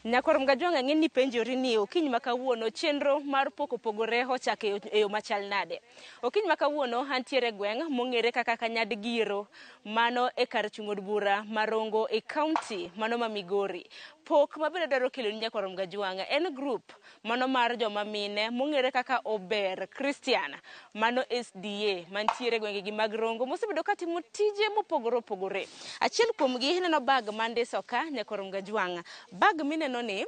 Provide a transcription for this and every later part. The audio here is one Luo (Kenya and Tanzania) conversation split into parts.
Nyakwar Mgajwang' ang'e ni penjori ni okinyi ma kawuono chenro mar pok opogore ochako e yo machal nade. Okinyi ma kawuono antiere e gweng' mong'ere kaka Kanyadgiro, mano e kar chung' od bura ma Rongo e kaunti mano ma Migori. Pok ma bende adwaro keloni Nyakwar Mgajwang' en grup mano mar joma mine mong'ere kaka Ober Christian, mano SDA mantiere e gwengegi mag Rongo mosebedo katimo tije mopogore opogore. Achiel kuomgi ineno bag mandiso ka Nyakwar Mgajwang'. Bag mineno ni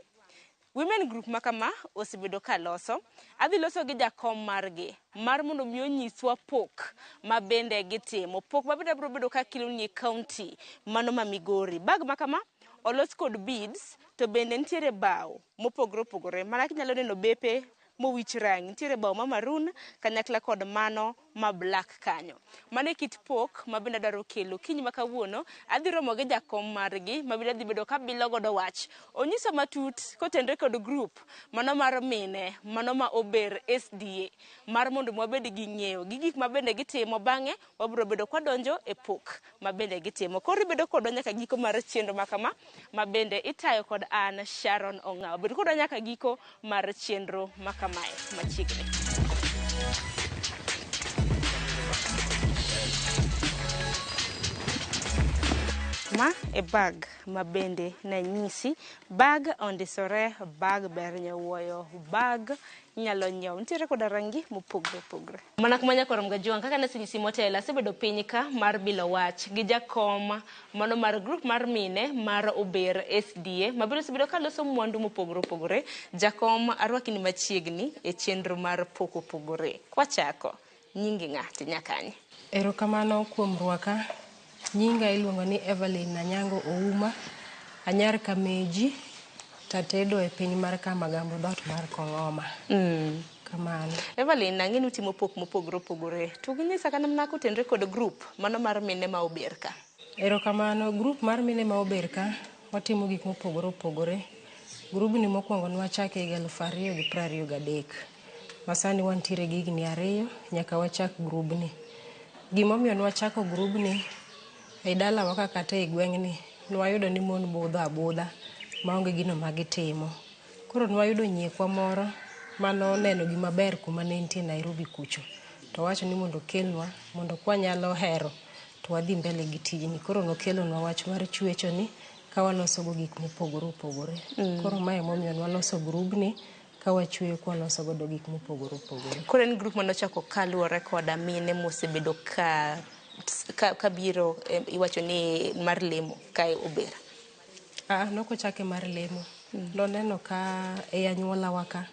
women group ma kama osebedo ka loso. Adhi loso gi jakom margi mar mondo mi onyiswa pok ma bende gitimo. Pok ma bende abiro bedo ka keloni e kaunti mano ma Migori. Bag ma kama olos kod beads to bende nitiere bao mopogore opogore. Mana kinyalo neno bepe mowich rangi. Nitiere bao ma maroon kanyakla kod mano ma black kanyo. Mano e kit pok ma bende adwaro kelo. Kiny ma kawuono adhi romo gi jakom margi ma bende adhi bedo kabilo godo wach. Onyisa matut kotenre kod group mano mar mine mano ma Ober SDA mar mondo wabed gi ng'eyo gi gik ma bende gitimo bang'e wabiro bedo kwadonjo e pok ma bende gitimo. Koro ibedo kodwa nyaka giko mar chenro ma kama ma bende itayo kod an Sharon Ong'awo. Bed kodwa nyaka giko mar chenro ma kamae machiegni. Ma e bag ma bende nanyisi. Bag ondisore, bag ber nyowuoyo, bag inyalo nyiewo. Nitiere koda rangi mopogore opogore. Mana kuma Nyakwar Mgajwang' kaka nasenyisi motelo, asebedo piny ka mar bilo wach gi jakom mano mar group mar mine mar Ober SDA ma bende osebedo ka loso mwandu mopogore opogore. Jakom arwaki ni machiegni e chenro mar pok opogore. Kwachako, nyingi ng'a to inya kanye? Erokamano kuom rwaka. Nyinga iluongo ni Evelyn Anyango Ouma. Anyar Kameji tatedo e piny mar Kamagambo dhoot mar Kong'oma. Kamano. Evelyn, ang'e ni utimo pok mopogore opogore. To ginyisa kata mana kotenre kod group mano mar mine ma Ober ka. Erokamano. Group mar mine ma Ober ka, watimo gik mopogore opogore. Grubni mokwongo nwachake higa 2023. Masani wantiere gi higni 2 nyaka wachak grubni. Gimomiyo nwachako grubni e dalawa ka kata e gweng'ni, nwayudo ni mon budho abudha maonge gino ma gitimo. Koro nwayudo nyiekwa moro manoneno gima ber kuma ne entie Nairobi kucho. To owacho ni mondo okelnwa mondo kwanyalo hero to wadhi mbele gi tijni. Koro nokelonwa wach mar chwecho ni ka waloso go gik mopogore opogore. Koro mae emomiyo nwaloso grubni ka wachweyo kwaloso godo gik mopogore opogore. Koro en group manochako kaluwore koda mine mosebedo ka ka biro iwacho ni mar lemo kae Ober. Nokochake mar lemo. Noneno ka e anyuolawa ka,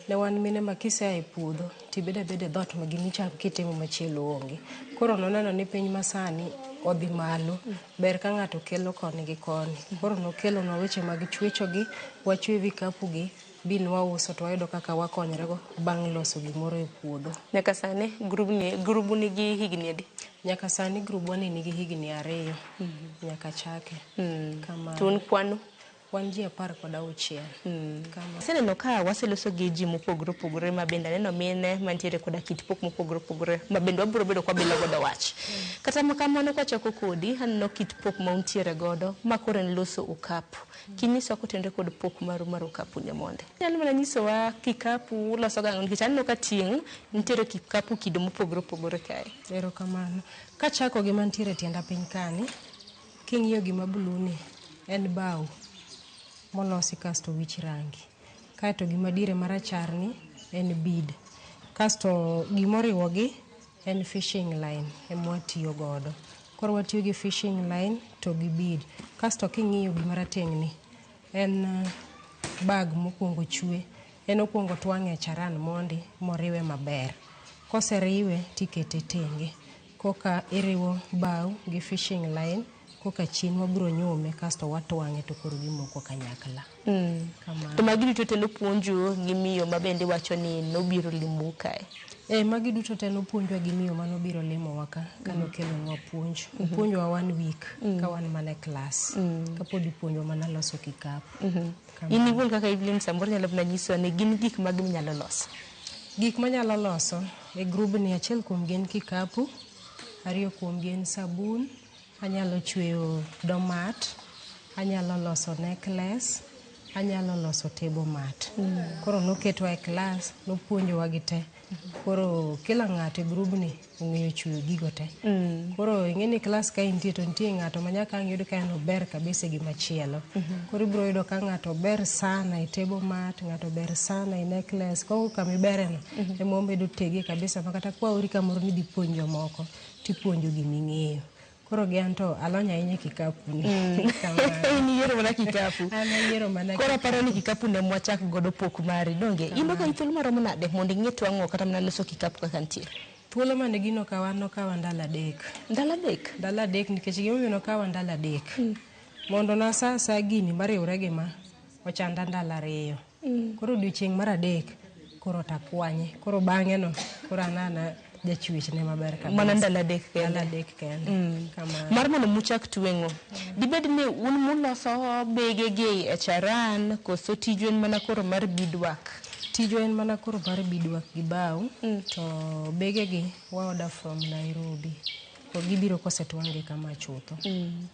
ne wan mine ma kisea e puodho tibedo abeda e dhoot ma gimicham kitimo machielo onge. Koro noneno ni piny masani odhi malo, ber ka ng'ato kelo koni gi koni. Koro nokelonwa weche mag chwecho gi, wachwe vikapu gi, bi nwauso to wayudo kaka wakonyrego bang' loso gimoro e puodho. Nyaka sani grubu nigi higni adi? Nyaka sani grubwa ni nigi higni 2 nyaka chake. Kamano. To un kwano? Wan ji 16. Kamano. Aseneno ka waseloso gi ji mopogore opogore ma bende aneno mine mantiere koda kit pok mopogore opogore ma bende wabiro bedo kwabilo godo wach. Kata kamano kwachako kodi, aneno kit pok ma untiere godo ma koro en loso okapu. Kinyiswa kotenre kod pok maru mar okapu ni monde. Inyalo mana nyisowa kikapu uloso gang'o nikech aneno ka tieng' nitiere kikapu kido mopogore opogore kae. Erokamano. Kachako gi mantiere e tienda piny kani, king'iyo gima blue ni, en bao molosi kasto owich rangi. Kaeto gima diere marachar ni en bead. Kasto gimoriwogi en fishing line ema watiyo godo. Koro watiyo gi fishing line to gi bead. Kasto king'iyo gima rateng' ni, en bag mokwongo chwe. En okwongo twang'e e charan mondi moriwe maber. Koseriwe tikete tenge. Koka iriwo bao gi fishing line, koka chien wabiro nyume kasto watwang'e to koro gimoko kanyakla. Kamano. To magi duto te nopuonju gi miyo ma bende iwacho ni nobiro limou kae? Magi duto te nopuonjwa gi miyo manobiro limowa ka, kanokelonwa puonj. Opuonjwa 1 week ka wan mana e klas. Kapod ipuonjwa mana loso kikapu. In iwuon kaka Evelyn samoro inyalo mana nyisowa ni gin gik mage minyalo loso? Gik manyalo loso e grubni achiel kuomgi en kikapu, 2 kuomgi en sabun, anyalo chweyo doormat, anyalo loso necklace, Anyalo loso table mat. Koro noketwa e klas, nopuonjowa gi te. Koro kila ng'ato e grubni ong'eyo chweyo gigo te. Koro ing'e ni klas ka intie to nitie ng'ato ma nyaka ang' yud ka en ober kabisa e gimachielo. Koro ibiro yudo ka ng'ato ber sana e table mat, ng'ato ber sana e necklace. Koro kama ibereno ema omedo tegi kabisa ma kata kwaori kamoro ni idhi puonj jomoko, tipuonjo giming'eyo. Koro gi an to alony ahinya e kikapu ni. Kamano. In iyiero mana kikapu. An ayiero mana Koro aparo ni kikapu ne mwachak godo pok mari. Donge? In okawi thuolo maromo nade mondo ing'e twang'o kata mana loso kikapu kaka nitie? Thuolo mane gino okawa nokawa ndalo 3. Ndalo 3? Ndalo 3 nikech gimomiyo nokawa ndalo 3. Mondo nasa asaya gini mariwre gi ma, ochanda ndalo 2. Koro odiochieng' mar 3 koro takwanye. Koro bang'e no, koro an ana jachwechne maber kabisa. Mana ndalo 3 kende. Ndalo 3 kende. Kamano. Mar mondo muchak tweng'o. Dibed ni un muloso bege gi e charan koso tiju en mana koro mar beadwork? Tijwa en mana koro mar beadwork gi bao, to bege gi wa order from Nairobi. Ko gibiro kosetwang' gi kama chutho.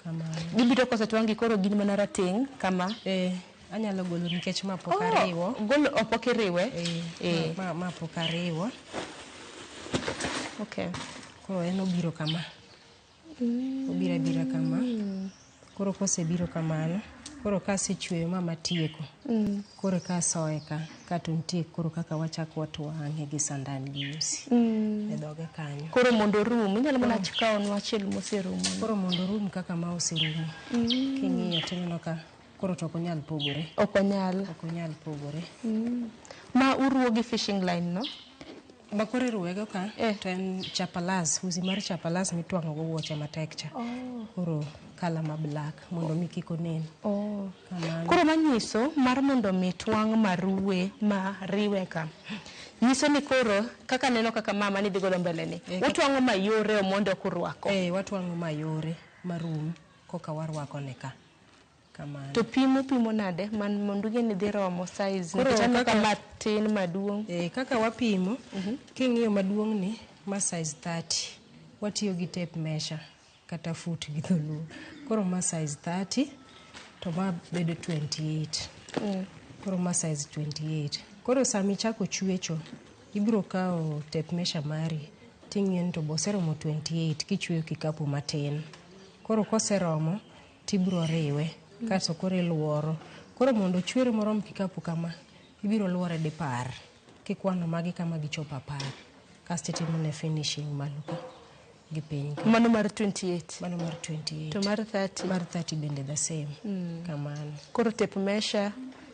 Kamano. Gibiro kosetwang' gi koro gin mana rateng' kama? Anyalo golo nikech ma pok ariwo. Golo, oh, pok iriwe? Ma pok ariwo. Okay. Koro en obiro kama. Obiro abira kama. Koro kosebiro kamano, koro kasechweyo ma matieko, koro kasoye ka, kato nitie koro kaka wachako watwang'e gi sandan gi usi. E dhoge kanyo. Koro mondo orum, inyalo mana kawonwa achiel moserumo. Koro mondo orum kaka ma oserumo. King'iyo tineno ka koro to ok onyal pogore. Ok onyal. Ok onyal pogore. Ma uruwo gi fishing line no? Ma koro iruwego ka, to en chapalas, usi mar chapalas mitwang'o go wuoche matek cha. Koro kala ma black mondo mi kik onen. Kamano. Koro manyiso mar mondo mi twang' maruwe ma riwe ka. Nyiso ni koro kaka neno kaka mama ni dhi godo mbele ni. Utwang'o mayore mondo ok urwako. Watwang'o mayore marum koka warwako ne ka. Kamano. To pimo pimo nade man mondo ung'e ni dhi romo size Koro nikech aneno ka kaka matin maduong'. Kaka wapimo, king'iyo maduong' ni ma size 30. Watiyo gi tape measure kata foot gi dholuo. Koro ma size 30 to ma bedo 28. Koro ma size 28. Koro sama ichako chwecho, ibiro kawo tape measure mari ting'iyo ni to bo oseromo 28 kichweyo kikapu matin. Koro koseromo tibiro riwe kasto koro iluoro. Koro mondo ochwere morom kikapu kama, ibiro luore dipar kikwano magi kama gichopo 10. Kasto itimo ne finishing malo ka gi piny ka. Mano mar 28. Mano mar 28. To mar 30. Mar 30 bende the same. Kamano. Koro tape measure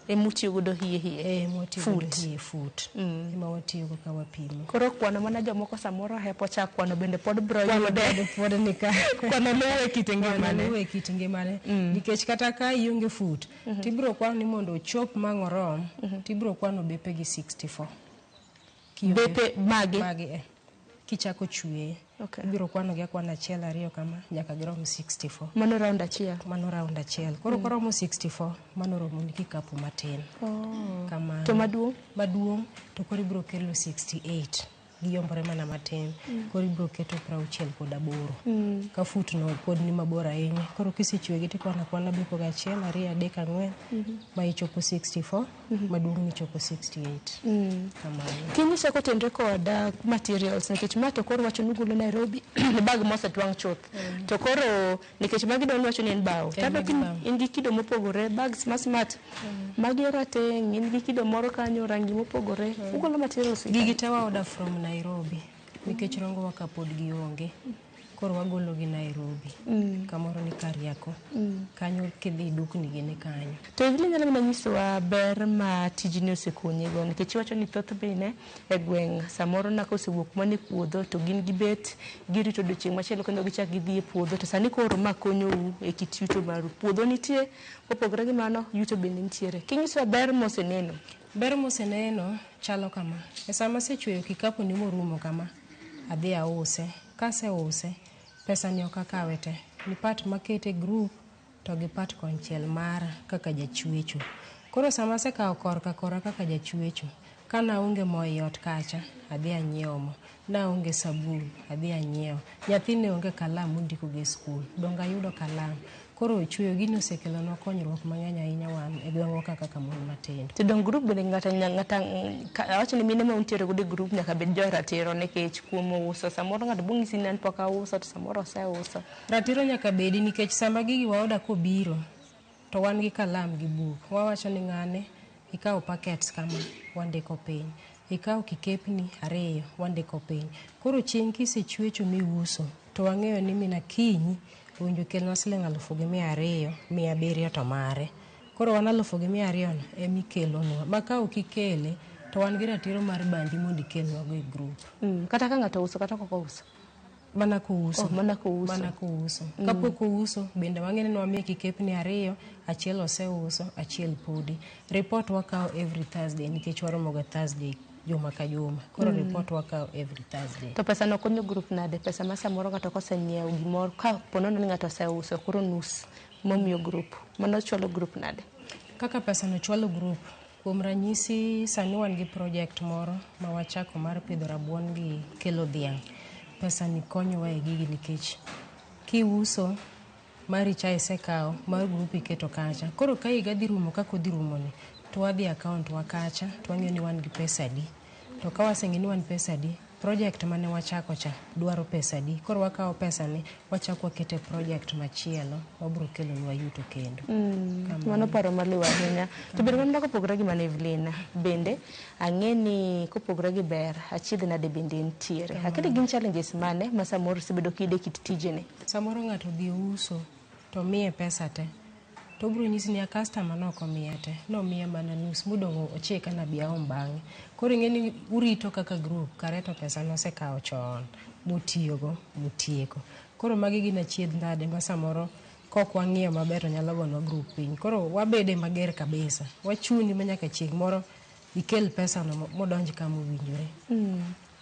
emutiyo godo hie hie. Ema watiyo godo hie foot. Ema watiyo go ka wapimo. Koro kwano mana jomoko samoro hepo cha kwano bende pod bro Kwano yude. bende pod ni ka. Kwano luwe kit ngimane. Kwano luwe kit ngimane. Nikech kata ka ionge foot, tibiro kwano ni mondo ochop mang' orom, tibiro kwano bepe gi 64. Kionge Bepe mage? Mage. Kichako chweye. Ibiro kwano gi akwana 1 2 kama nyaka girom 64. Mano round achiel. Mano round achiel. Koro koromo 64, mano romo ni kikapu matin. Kamano. To maduong'? Maduong' to koro ibiro kelo 68. Giyombore mana matin. Koro ibiro keto 68. Ka foot no pod ni mabor ahinya. Koro kisechwegi tikwano akwana bepo ga 1 2 3 4 ma ichopo 64, maduong' ni chopo 68. Kamano. Kinyisa kotenre kod materials nikech ma to koro wacho ni ugolo Nairobi bag mosetwang' chuth. To koro nikech magi dwa ni wacho ni en bao. En Tado magi bao. in gi kido mopogore, bags ma smart. Magi rateng', in gi kido moro kanyo, rangi mopogore. Ugolo materials gi Gigi kanye? te wa order from Nairobi nikech Rongo wa ka pod gionge. Koro wagolo gi Nairobi. Kamoro ni Kariako. Kanyo kidhi dukni gi ni kanyo. To Evelyn nyalo mana nyisowa ber ma tijni osekonyigo nikech iwacho ni thoth mine e gweng' samoro na kosewuok mana e puodho to gin gibet girito odiochieng' machielo kendo gichak gidhi e puodho to sani koro ma konyou e kit yuto maru. Puodho nitie, kopogore gi mano yuto bende nitiere. Kinyisowa ber moseneno. Ber moseneno chalo kama. E sama asechweyo kikapu ni morumo kama, adhi ause. Kaseuse, pesa ni ok akawe te. Ni part makete group to gi part konchiel mara kaka jachwecho. Koro sama asekawo korka kora kaka jachwecho, ka naonge mo e ot kacha, adhi anyiewo mo. Naonge sabun, adhi anyiewo. Nyathi ne onge kalam mondiko go e skul, donge ayudo kalam. Koro chweyo gini osekelonwa konyruok mang'eny ahinya wan e gweng'wa ka kaka mon matindo. To dong group bende ng'ato ng'ata awacho ni mine ma untiere godo e group nyaka bed jo ratiro nikech kuom uso samoro ng'ato bo ng'isi ni an pok auso to samoro oseuso. Ratiro nyaka bedi nikech sama gigi waoda kobiro to wan gi kalam gi buk. Wawacho ni ng'ane ikawo packets kama wandiko piny. Ikawo kikepni 2 wandiko piny. Koro chieng' kisechwecho miuso to wang'eyo ni mina kinyi owinjo kelnwa siling 1,200, 700 to mare. Koro wan 1,200 no emikelonwa. Ma ka ok ikele to wan gi ratiro mar bandi mondo ikelnwa go e group. Kata ka ng'ato ouso kata ok ouso. Mana kouso. Oh, mana kouso. Mana kouso. Kapok ouso bende wang'e ni wamiye kikepni 2, achiel oseuso, achiel podi. Report wakawo every Thursday nikech waromo ga Thursday juma ka juma. Koro report wakawo every Thursday. To pesa no konyo group nade? Pesa ma samoro ng'ato kosenyiewo gimoro ka po nono ni ng'ato oseuso koro nus momiyo group. Mano chwalo group nade? Kaka pesa no chwalo group. Kuom ranyisi sani wan gi project moro ma wachako mar pidho rabuon gi kelo dhiang'. Pesa ni konyowa e gigi nikech kiuso mari cha isekawo mar group iketo kacha. Koro ka higa dhi rumo kaka odhi rumo ni to wadhi account wa kacha to wang'iyo ni wan gi pesa adi. To ka waseng'eyo ni wan pesa adi, project mane wachako cha dwaro pesa adi. Koro wakawo pesa ni wachako wakete project machielo mabiro kelonwa yuto kendo. Mano paro maliw ahinya. To bende mana kopogore gi mano Evelyn, bende ang'e ni kopogore gi ber, achiedh nade bende nitiere. Akeni gin challenges mane ma samoro isebedo kiyudo e kit tijeni? Samoro ng'ato odhi uso to miye pesa te. To obiro nyisi ni a customer nok omiya te, nomiya mana nus modong' ochika nabi aom bang'e. Koro ing'e ni urito kaka group kare to pesa nosekawo chon motiyogo motieko. Koro magi gin achiedh nade ma samoro kok wang'iyo maber to nyalo gonwa group piny. Koro wabede mager kabisa. Wachuni ma nyaka chieng' moro ikel pesa no modonj kama owinjore.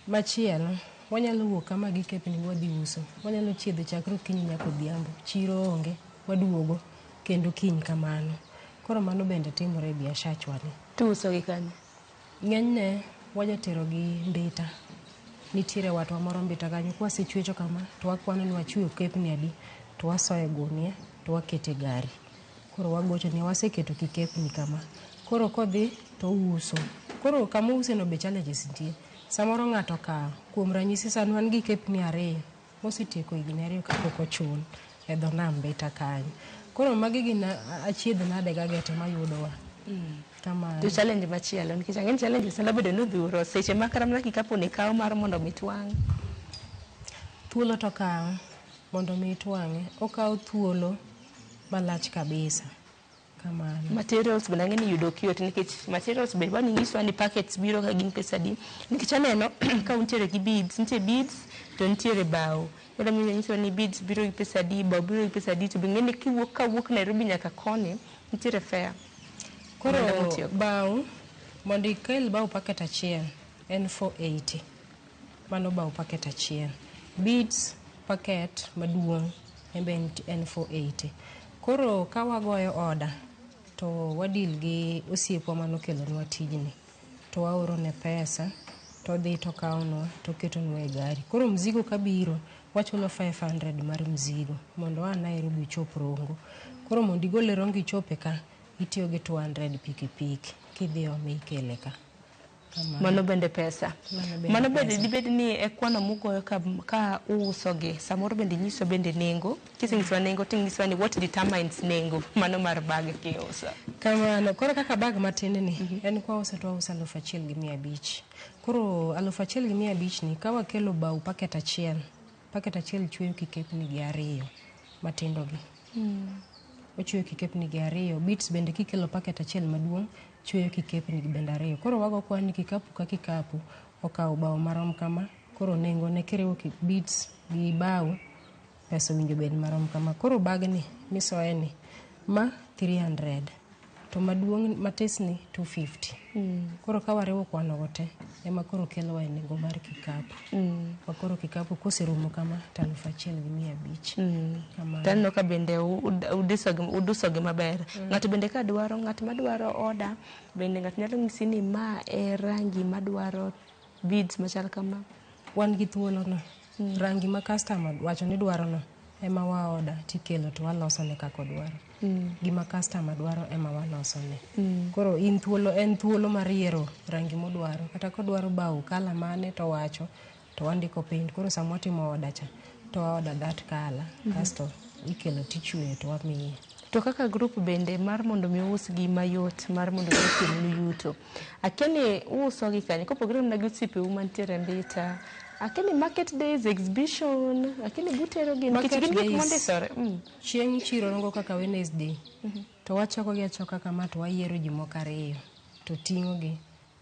Machielo, wanyalo wuok kama gi kepni wadhi uso. Wanyalo chiedho chakre okinyi nyaka odhiambo. Chiro onge, waduogo kendo kiny kamano. Koro mano bende timore e biashachwa ni. To uso gi kanye? Ng'enyne wajatero gi Mbita. Nitiere watwa moro Mbita kanyo. Kwasechwecho kama to wakwano ni wachweyo kepni adi to wasoyo e gunia to wakete gari. Koro wagocho ni waseketo kikepni kama. Koro kodhi to ouso. Koro kama ouse no be challenges nitie. Samoro ng'ato okawo. Kuom ranyisi sani wan gi kepni 2 mosetieko higni 2 kapok ochul e dho nam Mbita kanyo. Koro magi gin achiedh nade gagete mayudowa. Kamano. To challenge machielo nikech ang'e ni challenges nyalo bedo ni odhuro seche ma kata mana kikapu ni kawo mar mondo mi twang'. Thuolo to kawo mondo mi itwang'e. Okawo thuolo malach kabisa. Kamano. Materials bende ang'e ni yudo ok yot nikech materials be wan inyiswa ni packets biro ka gin pesa adi. Nikech aneno ka untiere gi beads, nitie beads to nitiere bao. Nyalo miyo nyiswa ni beads biro gi pesa adi, bao biro gi pesa adi to be ng'e ni kiwuok kawuok Nairobi nyaka koni nitiere fare. Koro Omenda motiyogo. bao mondo ikel bao packet achiel en 480. Mano bao packet achiel. Beads packet maduong' en be en 480. Koro ka wagoyo order to wadil gi osiepwa manokelonwa tijni to waoro ne pesa to odhi to okawonwa to oketonwa e gari. Koro mzigo kabiro wachulo 500 mar mzigo mondo oa Nairobi ochop Rongo. Koro mondo igole Rongo ichope ka itiyo gi 200 pikipiki kidhi ome ikele ka. Kamano. Mano bende pesa. Mano bende Mano bende pesa. dibed ni e kwano mugoyo ka uuso gi samoro bende inyiso bende nengo. Kisenyisowa nengo tinyisowa ni what determines nengo mano mar bag kiuso. Kamano. Koro kaka bag matin ni en kwauso to wauso 1,500. Koro 1,500 ni ka wakelo bao packet achiel, packet achiel chweyo kikepni gi 2 matindo gi. Ochweyo kikepni gi 2. Beads bende kikelo packet achiel maduong' chweyo kikepni gi bende 2. Koro wago kwan ni kikapu ka kikapu okawo bao marom kama. Koro nengo ne kiriwo beads gi bao pesa owinjo bed marom kama. Koro bagni misoye ni ma 300 to maduong' matis ni 250. Koro ka wariwo kwano go te ema koro kelowa e nengo mar kikapu. Ma koro kikapu koserumo kama to 1,500. Kamano. To aneno ka bende udusogi maber. Ng'ato bende ka dwaro, ng'at madwaro order bende ng'ato nyalo nyisi ni ma e rangi madwaro beads machal kama. Wan gi thuolo no. Rangi ma customer wacho ni dwaro no ema wa order tikelo to walosone kaka odwaro. Gima customer dwaro ema walosone. Koro in thuolo en thuolo mar yiero rangi modwaro. Kata kodwaro bao colour mane to owacho to wandiko piny. Koro sama watimo order cha to wa order that colour kasto ikelo tichweyo to wamiye. To kaka group bende mar mondo mi us gi mayot mar mondo mi okelnu yuto. Akia ni uuso gi kanye kopogore mana gi osiepeu mantiere Mbita. Akia ni market days, exhibition, akia ni butero gi nikech Market gin gik days. mondisore. Chieng' chiro rongo kaka Wednesday to wachoko gi achoka kama to wayiero ji moko ariyo to ting'o gi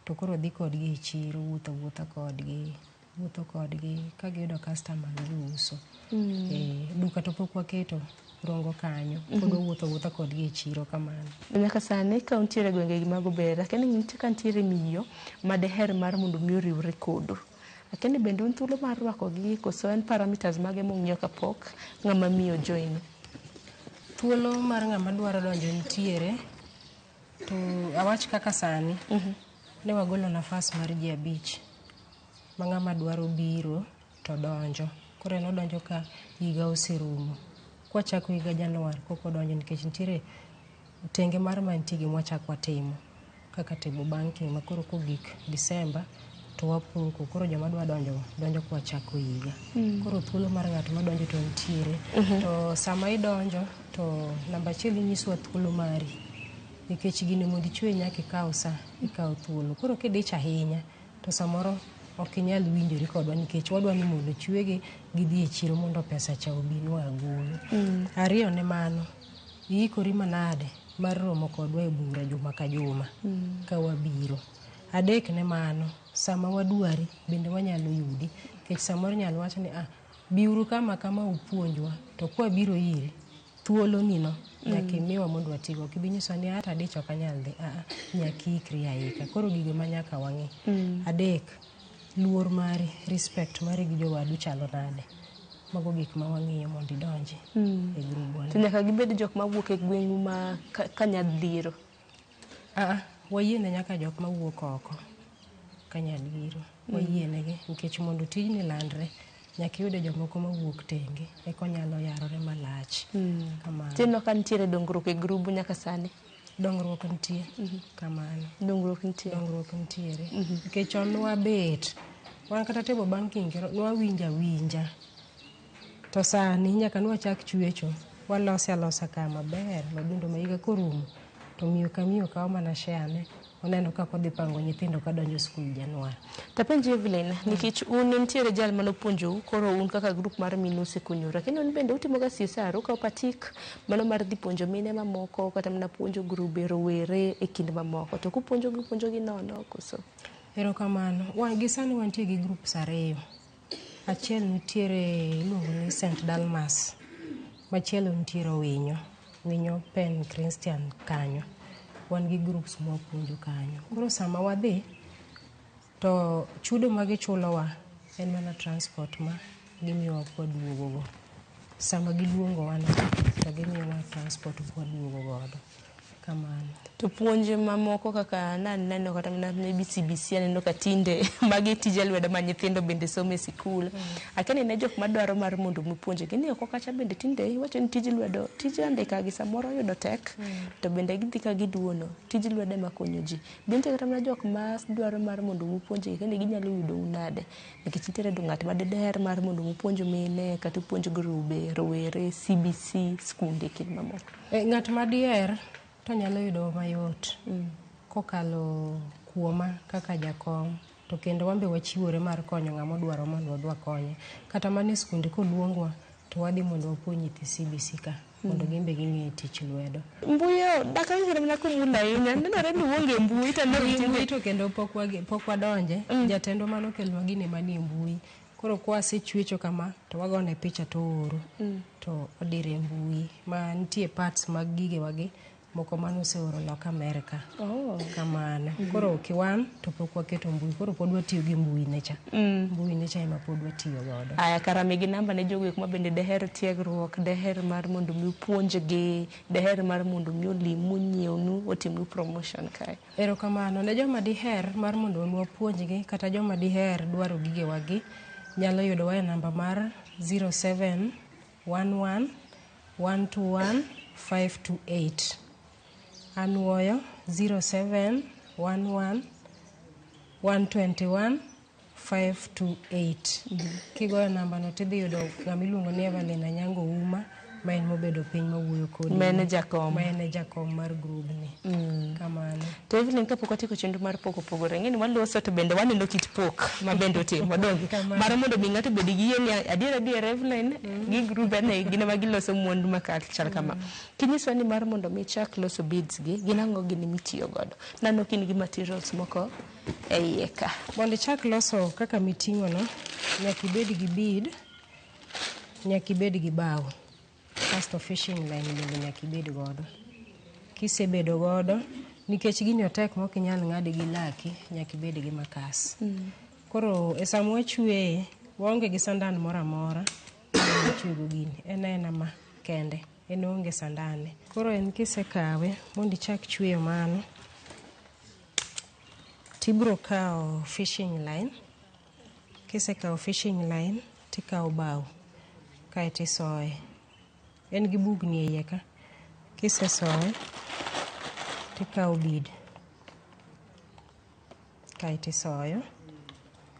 to koro dhi kodgi e chiro wuotho awuotha kodgi wuotho kodgi ka giyudo customer giuso. Duka to pok waketo rongo kanyo pod wawuotho awuotha kodgi e chiro kamano. Nyaka sani ka untiere e gwenge gi mag Obera, akia ni nitie ka nitiere miyo ma deher mar mondo mi oriwre kodu. Akia ni bende un thuolo mar rwako gi koso en parameters mage mung'iyo kapok ng'ama miyo join. Thuolo mar ng'ama dwaro donjo nitiere to awach kaka sani ne wagolo nafas mar ji 5 ma ng'ama dwaro biro to donjo. Koro en odonjo ka higa oserumo. Kwachako higa Januar koka odonjo nikech nitiere tenge mar mantie gi mwachako watimo kaka table banking ma koro kogik December to wapoko. Koro joma dwa donjo donjo kwachako higa. Koro thuolo mar ng'at madonjo to nitiere. To sama idonjo to namba achiel inyisowa thuolo mari nikech gini mondo ichwe nyaka ikaw sa, ikaw thuolo. Koro kidich ahinya to samoro ok inyal winjori kodwa nikech wadwa ni mondo chwegi gidhi e chiro mondo pesa cha obinwa agulu. Ariyo ne mano, iikori manade mar romo kodwa e bura juma ka juma ka wabiro. Adek ne mano, sama wadwari bende wanyalo yudi nikech samoro inyalo wach ni ah, biuru kama kama upuonjwa to kwabiro iri thuolo ni no nyaka imiwa mondo watigo. Ok ibi nyisowa ni ata adich ok anyal dhi. Aa, nyaka iikri aika. Koro gigo ema nyaka wang'i. Adek, luor mari, respect mari gi jowadu chalo nade. Mago gik ma wang'iyo mondo idonji e grubwa To ni. nyaka gibed jok mawuok e gweng'u ma Kanyadhiro. Aa, wayiene nyaka jok mawuok oko Kanyadhiro. Wayienegi nikech mondo tijni landre nyaka iyude jomoko mawuok tenge eka onyalo yarore malach. Kamano. Tineno ka nitiere dongruok e grubu nyaka sani. Dongruok nitie. Kamano. Dongruok nitie. Dongruok nitiere. Nikech chon nwabet, wan kata table banking nwawinjo awinja. To sani nyaka nwachak chwecho, walose alosa ka maber madundo ma higa korumo to miyo ka miyo kawo mana share ne oneno kaka odhi pango nyithindo kadonjo skul Januar. Tapenji Evelyn, nikech un nitiere jal manopuonjou, koro un kaka group mar mine osekonyoru. Lakini un bende utimoga CSR, ukawo patik mano mar dhi puonjo mine mamoko kata mana puonjo grube rowere e kind mamoko. To kupuonjogi, upuonjogi nono koso? Erokamano. Wan gi sani wantie gi groups 2. Achiel nitiere iluongo ni St. Dalmas, machielo nitiere Winyo, Winyo Pen Christian kanyo. Wan gi groups mwapuonjo kanyo. Koro sama wadhi to chudo ma gichulowa en mana transport ma gimiyowa kwaduogo go. Sama giluongowa no to gimiyowa transport kwaduogo godo. Kamano. To puonj mamoko kaka naneno kata mana maybe CBC aneno ka tinde magi tije lwedo ma nyithindo bende somo e sikul. Akia ni ne jok madwaro mar mondo mi puonjgi ni oko kacha bende tinde iwacho ni tij lwedo, tij andika gi samoro yudo tek to bende gidhi ka giduono. Tij lwedo ema konyo ji. Be nitie kata mana jok ma dwaro mar mondo upuonjgi kendo ginyalo yudou nade? Nikech nitiere ng'at ma diher mar mondo upuonj mine kata upuonj grube, rowere, CBC, skunde kind mamoko. Ng'at ma diher to nyalo yudo mayot kokalo kuoma kaka jakom to kendo wan be wachiwore mar konyo ng'ama odwaro mondo wadhi wakonye. Kata mana e skunde koluongwa to wadhi mondo wapuonj nyithi CBC ka mondo gin be ging'e tich lwedo. Mbui dak awinjo mana kumulo ahinya, nenore ni uonge mbui to ne Mbui to kendo pok wadonje, jatendwa manokelnwa gini manie mbui. Koro kwasechwecho kama to wagone picha to ooro to odire e mbui ma nitie parts mag gigewagi moko manoseoro loka Amerka. Kamano. Koro kiwan to pok waketo mbui, koro pod watiyo gi mbui ne cha. Mbui ne cha ema pod watiyo godo. Aya, kara migi namba ne jogo eko ma bende deher tiegruok, deher mar mondo mi upuonjgi, deher mar mondo mi olimu, nyiewnu, otimnu promotion kae. Erokamano. Ne joma diher mar mondo mi wapuonjgi kata joma diher dwaro gigewagi nyalo yudowa e namba mar 07 11 121 528. Anuoyo 07 11 121 528. Kigoyo namba no tidhi yudo ng'ama iluongo ni Evelyn Anyango Uma ma en mobedo piny mawuoyo kodi. Ma en e jakom. Ma en e jakom mar grubni. Kamano. To Evelyn kapok watieko chenro mar pok opogore, ing'e ni waloso to bende waneno kit pok ma bende otimo donge? Mar mondo mi ng'ato obed gi yie ni adier adier Evelyn gi grube ne gin ema giloso mwandu ma chal kama. Kinyiswa ni mar mondo mi ichak loso beads gi, gin ang'o gini mitiyo godo? Nano ka in gi materials moko e iye ka. Mondo ichak loso kaka miting'o no, nyaka ibed gi bead, nyaka ibed gi bao. Kasto fishing line bende nyaka ibed godo. Kisebedo godo, nikech gini otek ma ok inyal ng'ade gi laki, nyaka ibed gi makas. Koro e sama wachweye, waonge gi sandan moro amora ma wachwego gini. En aena ma kende, en oonge sandane. Koro en kisekawe mondo ichak chweyo mano, tibiro kawo fishing line. Kisekawo fishing line, tikawo bao kaeto isoye. En gi bugni e iye ka. Kisesoye, tikawo bead kaeto isoyo,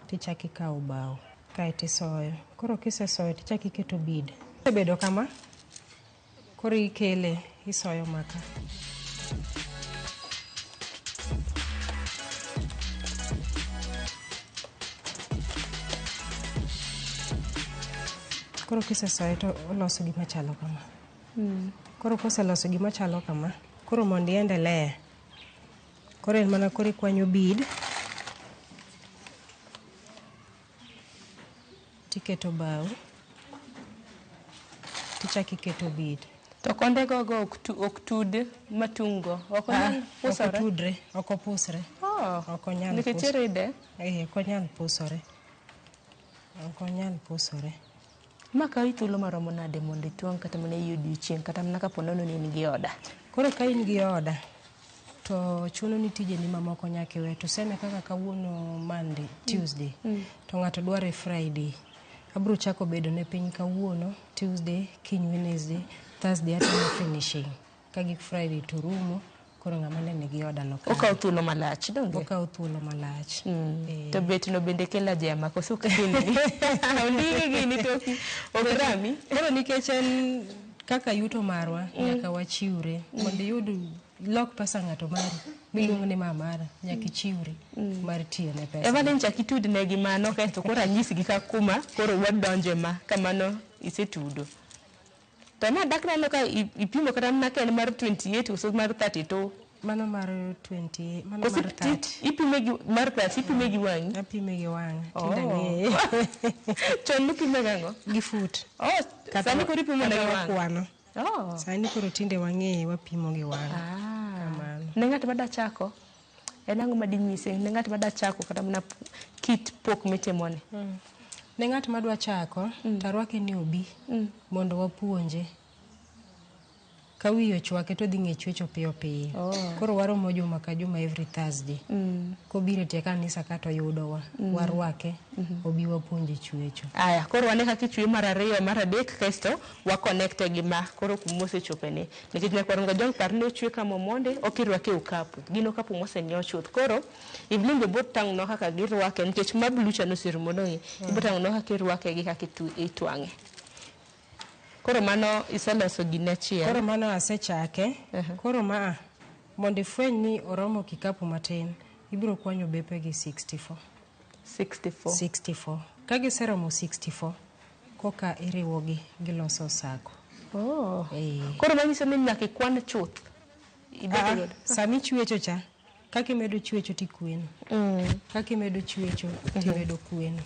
tichako ikawo bao kaeto isoyo. Koro kisesoyo tichako iketo bead. Kosebedo kama, koro ikele isoyo maka. Koro kisesoye to oloso gima chalo kama. Koro koseloso gima chalo kama, koro mondo iendelea, koro en mana koro ikwanyo bead tiketo bao, tichako iketo bead. To konde gogo ok tud matung' go. Ok onyal Ok pusore? otudre, ok opusre. Oh. Ok onyal Nikech pusore. iride. Eh, ok onyal pusore. Ok onyal pusore. Ma kawi thuolo maromo nade mondo itwang' kata mana ei odiochieng' kata mana kapo nono ni in gi oda? Koro ka in gi oda, to chuno ni tijeni mamoko nyaka iwe. Tuseme kaka kawuono Monday, Tuesday, to ng'ato dware Friday. Abiro chako bedo ne piny kawuono, Tuesday, kiny Wednesday, Thursday atimo finishing. Kagik Friday to rumo, koro ng'ama ne nigi oda no kawe. Okawo thuolo malach donge? Okawo thuolo malach. Eh. To bet no bende kelo ajema koso ok kelni? Ondiki gini to ok rami? Koro nikech en kaka yuto marwa, nyaka wachiwre. Mondo iyud lok pesa ng'ato mari, miluongo ni ma mara, nyaka ichiwri mar tiyo ne pesa. Evelyn chak itudne gi mano kaeto koro anyisgi ka kuma koro wadonje ma kamano isetudo. To nadak neno ka ipimo kata mana ka en mar 28 koso mar 32. Mano mar 20, mano Koso mar 30. ipime gi mar 30 ipime gi wang'i? Apime gi wang'a, Oh. tinde ang'eye. Chon nipime gang'o? Gi fut. Oh, sani koro ipimo na gi wang'. wakwano. Oh. Sani koro tinde wang'eye wapimo gi wang'. Ah. Kamano. Ne ng'at ma da chako, en ang'o ma dinyise? Ne ng'at ma da chako kata mana kit pok mitimoni. Ne ng'at madwa chako, tarwake ni obi mondo wapuonje. Ka wiye ochwake to odhi ng'e chwecho piyo piyo. Oh. Koro waromo juma ka juma every Thursday. Kobiro e tie kanisa ka to yudowa. Warwake, obi wapuonje chwecho. Aya, koro wane kaka ichweyo mar ariyo, mar adek, kasto wa connect gi ma koro kuma osechopeni. Nikech nyakwar Ngajong par ni ochwe kama omondi, ok irwake e okapu. Gin okapu mosenyiew chuth. Koro, Evelyn be biro tang'onwa kaka girwake nikech ma blue cha noserumo donge. Ibiro tang'onwa kaka irwake gi kaka itwang'e. Koro mano iseloso gine achiel. Koro mano asechake. Koro ma mondo ifweny ni oromo kikapu matin, ibiro kwanyo bepe gi 64. 64. 64. Ka giseromo 64, koka iriwogi giloso sako. Oh. Eh. Koro manyiso ni nyaka ikwan chuth. Ibed Ah, godo. sama ichwecho cha, kaka imedo chwecho tikweno. Kaka imedo chwecho timedo kweno.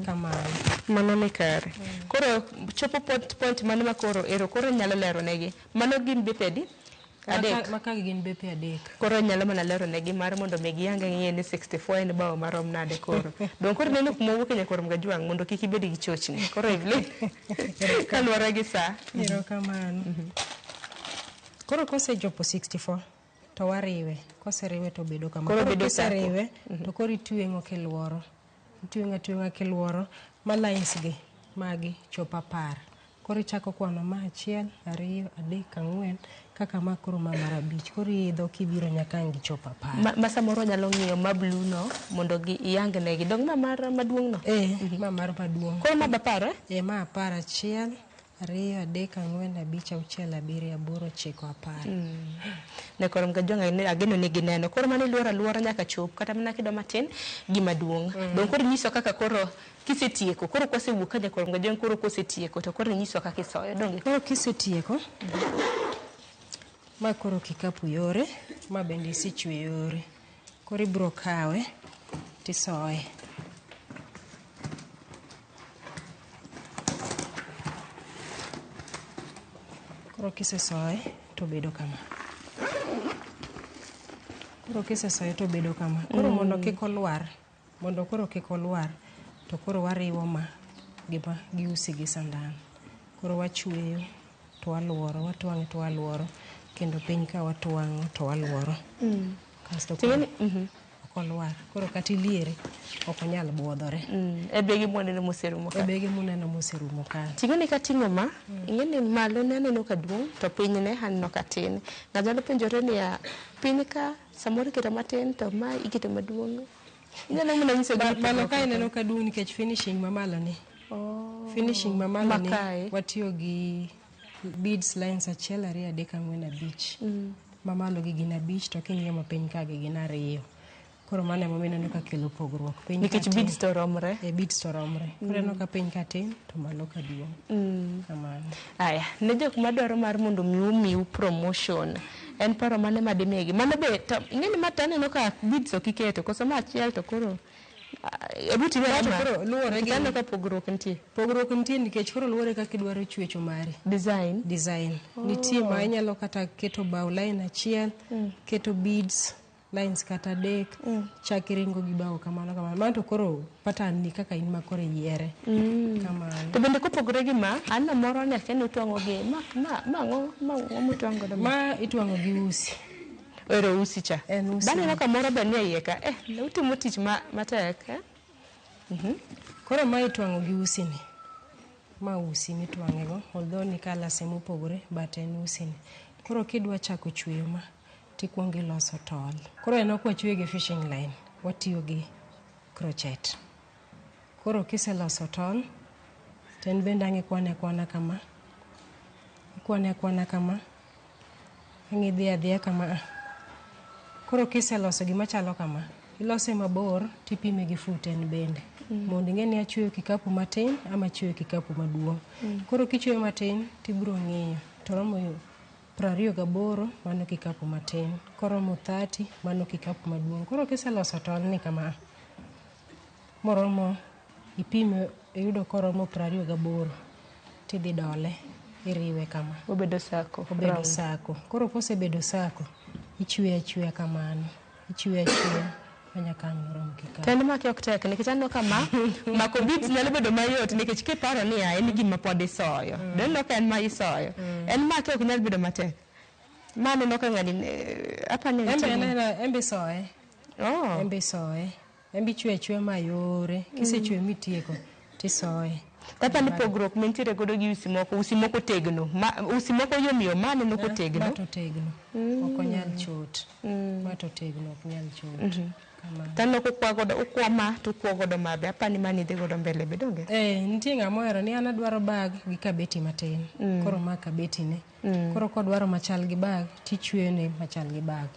Kamano. Mano ni kare. Koro chopo point mane ma koro ero koro nyalo lero negi. Mano gin bepe adi? Adek. Maka gin bepe adek. Koro nyalo mana lero negi mar mondo mi giyang ng'e ni 64 en bao marom nade koro. Dong koro neno kuma wuok e nyakwar Mgajwang' mondo kik ibed gi chochni. Koro Evelyn, kaluwore gi saa. Erokamano. Koro kosechopo 64 to wariwe. Koseriwe to obedo kama. Koro bedo sako. Kiseriwe to koro itweng'o kiluoro. Itweng'o atweng'a kiluoro ma lines gi magi chopo 10. Koro ichako kwano ma achiel, ariyo, adek, ang'wen, kaka ma koro ma mar abich. Koro iidho kibiro nyaka ang' gichop 10. Ma samoro wanyalo ng'iyo ma blue no mondo gi iyang negi. Dong ma mar maduong' no? Eh, ma mar maduong'. Koro ma be 10 eh? Eh, ma 10, achiel, ariyo, adek, ang'wen, abich, auchiel, abiriyo, aboro, ochiko, 10. Ne koro mga jwang' ageno ni gineno. Koro mano iluoro aluora nyaka chop kata mana kido matin gima duong'. Dong koro inyiso kaka koro kisetieko. Koro kwasewuok ka nyakoro mga jwang' koro kosetieko to koro inyiso kaka isoyo. Donge? Koro kisetieko, ma koro kikapu yore, ma bende isechweyo yore. Koro ibiro kawe tisoye. Koro kisesoye to bedo kama. Koro kisesoye to bedo kama. Koro mondo kik olwar, mondo koro kik olwar, to koro wariwo ma gi ma gi usi gi sandan. Koro wachweyo to waluoro, watwang'e to waluoro, kendo piny ka watwang'o to waluoro. Kasto koro ok olwar. Koro kata iliere ok onyal buodhore. E bege mwaneno moserumo ka. E bege muneno moserumo ka. Ting'o ni kating'o ma, ing'e ni malo ne aneno ka duong' to piny ne aneno ka tin. Ng'ato nyalo penjore niya, piny ka samoro iketo matin to ma iketo maduong'. Inyalo mana nyiso gi Malo ka ineno ka duong' nikech finishing mamalo ni. Finishing mamalo ni watiyo gi beads lines 1, 2, 3, 4, 5. Mamalo gi gin 5 to king'iyo mapiny ka gi gin 2. Koro mano emomiyo ineno ka kelo pogruok. Piny nikech beads to romre. E beads to romre. Koro ineno ka piny ka tin to malo ka duong'. Kamano. Aya, ne jok madwaro mar mondo mi umiu promotion, en paro mane madimigi? Mano be to ing'e ni ma to aneno ka beads ok iketo, koso ma achiel to koro ebu time Ma to koro luwore gi aneno ka pogruok nitie. Pogruok nitie nikech koro luwore kaka idwaro chwecho mari. Design. Design. Nitie ma inyalo kata keto bao line achiel, keto beads lines kata 3, chak iringo gi bao kamano kamano. Mano to koro pattern ni kaka in ma koro iyiere. Kamano. To bende kopogore gi ma, aneno moro ni akia ni utwang'o gi ma ma ma ang'o ma ang'o mutwang'o godo ma? Ma itwang'o gi usi. Ero usi cha. En usi. Baneno ka moro be nie iye ka. Ne utimo tich matek, eh? Koro ma itwang'o gi usi ni. Ma usi mitwang'e go, although ni colours mopogore, but en usi ni. Koro kidwa chako chweyo ma, tikuongo iloso tol. Koro en ok wachwe gi fishing line, watiyo gi crochet. Koro kiseloso tol, to en bende ang' ikwane akwana kama. Ikwane akwana kama. Ang' idhi adhiya kama. Koro kiseloso gima chalo kama, ilose mabor tipime gi fut en bende. Mondo ing'e ni achweyo kikapu matin ama achweyo kikapu maduong'. Koro kichweyo matin tibiro ng'iyo to romo 28 mano kikapu matin. Koromo 30 mano kikapu maduong'. Koro kiseloso tol ni kama, moromo ipime iyudo koromo 28 tidhi dole iriwe kama. Obedo sako. Obedo sako. Koro kosebedo sako, ichweyo achweya kamano. Ichweyo achweya manyaka ang' orom kikapu. To en make ok tek nikech aneno ka ma mako beads nyalo bedo mayot nikech kiparo niya en gima pod isoyo. Doneno ka en ma isoyo. En make ok nyal bedo matek. Ma aneno ka ng'ani apani Embe isoye. Embe isoye. Embe ichweyo achweya mayore. Kisechweyo mitieko tisoye. Kata ni pogruok mantiere godo gi usi moko, usi moko tegno. Usi moko yom yom, ma aneno kotegno. Ma to tegno. Ok onyal chot. Ma to tegno, ok nyal chot. Kamano. To aneno kokwa godo, ukwa ma to ukwa godo ma be. Apani mani dhi godo mbele be donge? Nitie ng'ama ohero ni an adwaro bag gi kabeti matin. Koro ma kabeti ne. Koro kodwaro machal gi bag, tichweyo ne machal gi bag.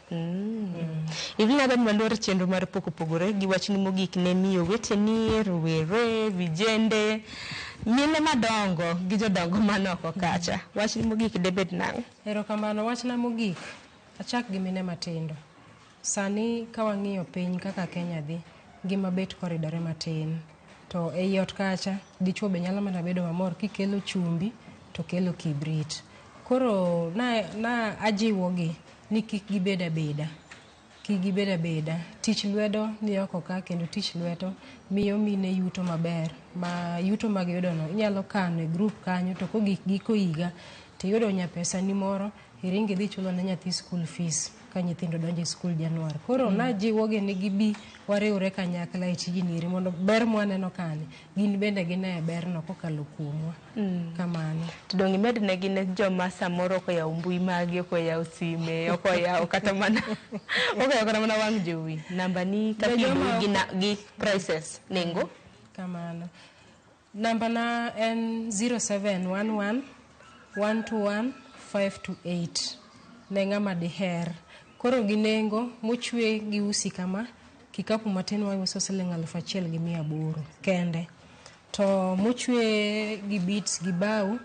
Evelyn adwa ni waluor chenro mar pok opogore gi wachni mogik ne miyo weteni, rowere, vijende, mine madongo gi jodongo manoko kacha. Wachni mogik debed nang'o? Erokamano, wachna mogik, achak gi mine matindo. Sani ka wang'iyo piny kaka Kenya dhi, ngima bet koridore matin. To ei ot kacha, dichuo be nyalo mana bedo mamor kikelo chumbi to kelo kibrit. Koro na ajiwogi ni kik gibed abeda. Kik gibed abeda. Tich lwedo ni oko ka kendo tich lweto miyo mine yuto maber. Ma yuto mag yudo no inyalo kano e group kanyo to kogik giko higa tiyudo nya pesa ni moro iringi idhi chulo ne nyathi school fees. ka nyithindo donjo e skul Januar. Koro najiwogi ni gibi wariwre kanyakla e tijni eri mondo ber mwaneno kani gin bende gine berno kokalo kuomwa. Kamano. To dong' imed negi ne joma samoro ok oyawo mbui magi, ok oyawo sime, ok oyawo kata mana ok oyawo kata mana wang' jowi. Namba ni Ne joma gi, gi prices nengo. Kamano. Namba na en 0711 121 528 ne ng'ama diher. Koro gi nengo mochwe gi usi kama, kikapu matin wauso siling 1800 kende. To mochwe gi beads gi bao,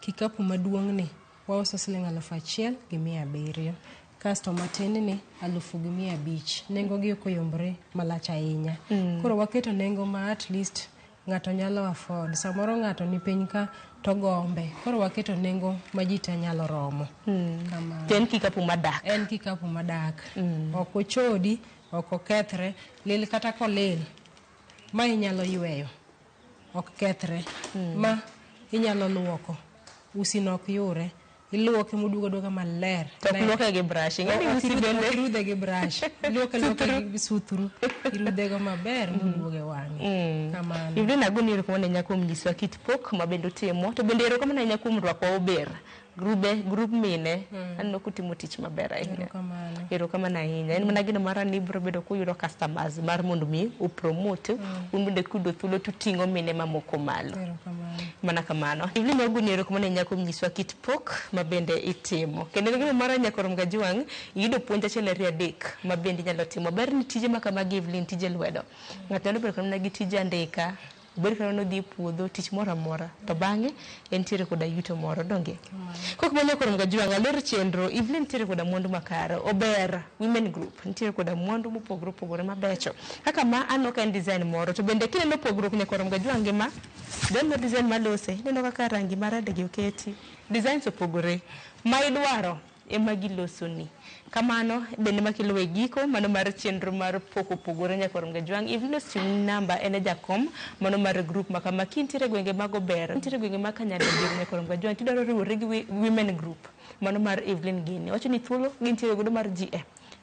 kikapu maduong' ni wauso siling 1700. Kasto matin ni 1500. Nengo gi ok oyombore malach ahinya. Koro waketo nengo ma at least ng'ato nyalo afford. Samoro ng'ato ni piny ka to gombe. Koro waketo nengo ma ji te nyalo romo. Kamano. To en kikapu madak. En kikapu madak. Ok ochodi, ok okethre. Lil kata kolil, ma inyalo yweyo. Ok kethre. Ma inyalo luoko. Usi no ok yure. Iluoke moduogo aduoga maler. To ok luoke gi brush. Ing'e ni usi bende. Ok irudhe gi brush. Iluoke aluoka gi suthuru. Irudhe go maber moduogo e wang'e. Kamano. Evelyn agoni erokamano ahinya kuom nyisowa kit pok ma bende utimo. To bende erokamano ahinya kuom rwako Ober. Grube, grup mine. Aneno kutimo tich maber ahinya. Erokamano. Erokamano ahinya. En mana geno mara ni ibiro bedo kuyudo customers mar mondo mi upromote. Un bende kuyudo thuolo tuting'o mine mamoko malo. Erokamano. Mana kamano. Evelyn agoni erokamano ahinya kuom nyisowa kit pok ma bende itimo. Kendo en gima mara nyaka rom gajwang' iyudo puonj achiel ariyo adek ma bende inyalo timo. Ber ni tije ma kamagi Evelyn tije lwedo. Ng'ato nyalo bedo kata gi tije andika, obed kata nodhi e puodho, tich moro amora. To bang'e entiere koda yuto moro, donge? Kok mano koro gajwang' alor chenro, Evelyn nitiere koda mwandu makare. Ober Women Group nitiere koda mwandu mopogore opogore mabecho. Kaka ma aneno ka en design moro, to bende kineno pogruok nyaka rom gajwang' gi ma, doneno design malose, ineno kaka rangi maradgi oketi. Designs opogore. Ma idwaro ema gilosoni. Kamano bende makelo e giko mano mar chenro mar pok opogore nyaka rom gajwang'. Evelyn osechiwoni namba en e jakom mano mar group ma kama kintiere e gwenge mag Ober, nitiere gwenge mag Kanyadagir nyaka rom gajwang' tidwaro riwori gi Women Group mano mar Evelyn gini. Wacho ni thuolo gintiere godo mar ji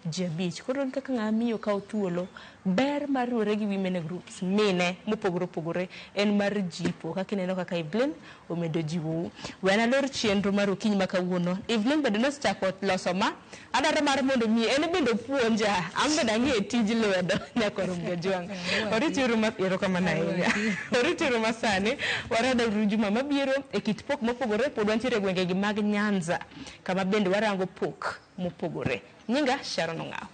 ji abich. Koro in kaka ng'ama miyo kawo thuolo, ber mar riwore gi women groups, mine mopogore opogore en mar jipo kaka ineno kaka Evelyn omedo jiwou. We an alor chenro mar okinyi ma kawuono. Evelyn bende nosechako loso ma, adwaro mar mondo mi en bende opuonja, an bende ang'e tij lwedo nyaka rom gajwang'. Warituru ma erokamano ahinya. Warituru masani, warado juma mabiro e kit pok mopogore pod wantiere e gwenge gi mag Nyanza kama bende warango pok mopogore. Nyinga Sharon Ong'aw.